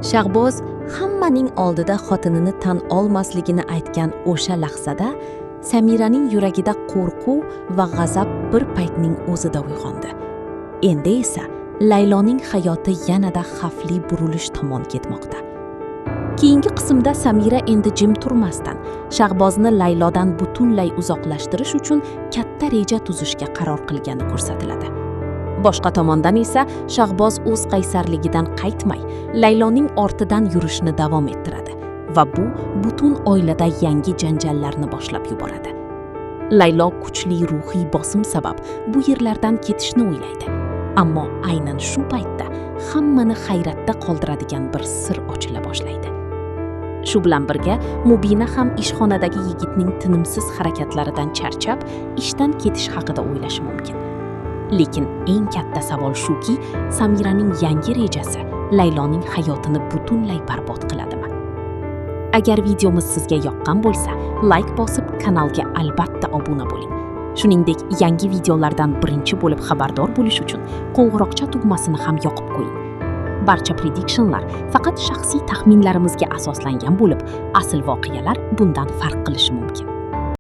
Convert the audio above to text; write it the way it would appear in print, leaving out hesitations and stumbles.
Shahboz hammaning oldida xotinini tan olmasligini aytgan o'sha lahzada Samiraning yuragida qo'rquv va g'azab bir paytning o'zida uyg'ondi. Endi esa Layloning hayoti yanada xavfli burilish tomon ketmoqda. Keyingi qismda Samira endi jim turmasdan Shahbozni Laylodan butunlay uzoqlashtirish uchun katta reja tuzishga qaror qilgani ko'rsatiladi. Boshqa tomondan esa Shahboz o'z qaysarligidan qaytmay, Layloning ortidan yurishni davom ettiradi va bu butun oilada yangi janjallarni boshlab yuboradi. Laylo kuchli ruhiy bosim sabab bu yerlardan ketishni o'ylaydi. Ammo aynan shu paytda hammani hayratda qoldiradigan bir sir ochila boshlaydi. Shu bilan birga Mubina ham ishxonadagi yigitning tinimsiz harakatlaridan charchab, ishdan ketish haqida o'ylashi mumkin. Lekin eng katta savol shuki, Samiraning yangi rejasi Layloning hayotini butunlay barbod qiladimi? Agar videomiz sizga yoqqan bo'lsa, like bosib, kanalga albatta obuna bo'ling. Shuningdek, yangi videolardan birinchi bo'lib xabardor bo'lish uchun qo'ng'iroqcha tugmasini ham yoqib qo'ying. Barcha predictionlar faqat shaxsiy taxminlarimizga asoslangan bo'lib, asl voqealar bundan farq qilishi mumkin.